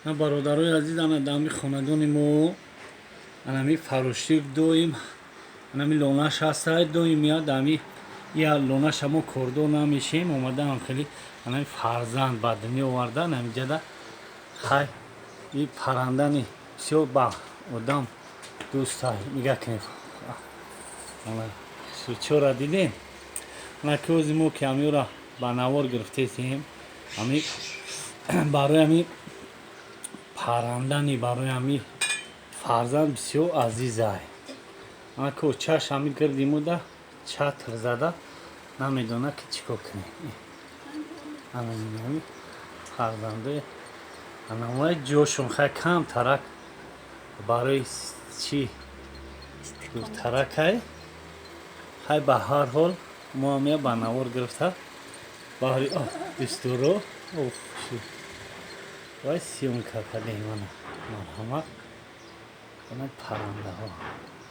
На, бародарои азиз, ана дами хонадони мо анами фарошик доим, анами лонаш ҳастай, доим меяд. Ами я лонаша мо кордор намешем, омадаам хеле анами фарзанд ба дунё овардан амиҷада. Хай, и паррандани бисёр ба одам дӯста. Нигаҳ кунед, сучора дидем. Ана ки ози мо ки амиёра ба навор гирифтесем, ами барои ами паррандани, барои ами фарзанд бисёр азизай. Ана ки очаш ами гирди муда чатр зада, намедона ки чӣ кор кунем. Ана фарзандои анамои ҷошон хай кам тарак, барои чӣ таракай. Хай, ба ҳар ҳол мо ҳам ба навор гирифта баҳри дӯстдоро вай съёмка кардем. Ана, марҳамат, ана паррандаҳо.